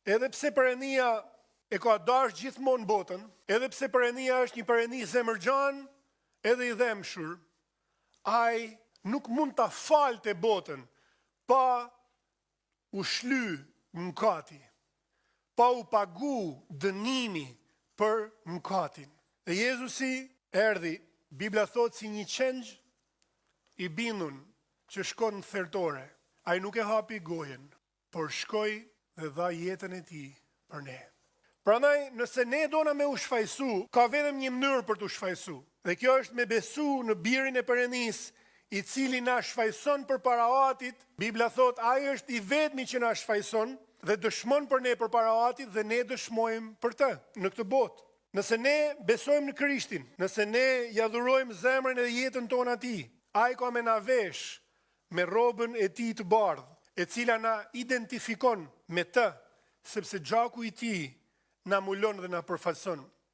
Edhe pse Perëndia e ka dashtë gjithmonë botën, edhe pse Perëndia është një Perëndi zemërgjanë edhe i dhembshur, Ai nuk mund ta falte botën pa u shly mëkati, pa u pagu dënimi për mëkatin. Dhe Jezusi erdhi, Bibla thotë si një qengj i bindun që shkon në thertore. Ai nuk e hapi gojën, por shkoi dhe dha jetën e tij për ne. Prandaj, nëse ne dona me u shfajësu, ka vetëm një mënyrë për t'u shfajësu, dhe kjo është me besu në Birin e Perëndisë, i cili na shfajëson përpara Atit, Bibla thotë, Ai është i vetmi që na shfajëson dhe dëshmon për ne përpara Atit dhe ne dëshmojmë për të në këtë botë. Nëse ne besojmë në Krishtin, nëse ne ia dhurojmë zemrën dhe jetën tonë Atij, Ai ka me na vesh me rrobën e tij të bardhë, e cila na identifikon me të, sepse gjaku i tij na mbulon dhe na përfaqëson.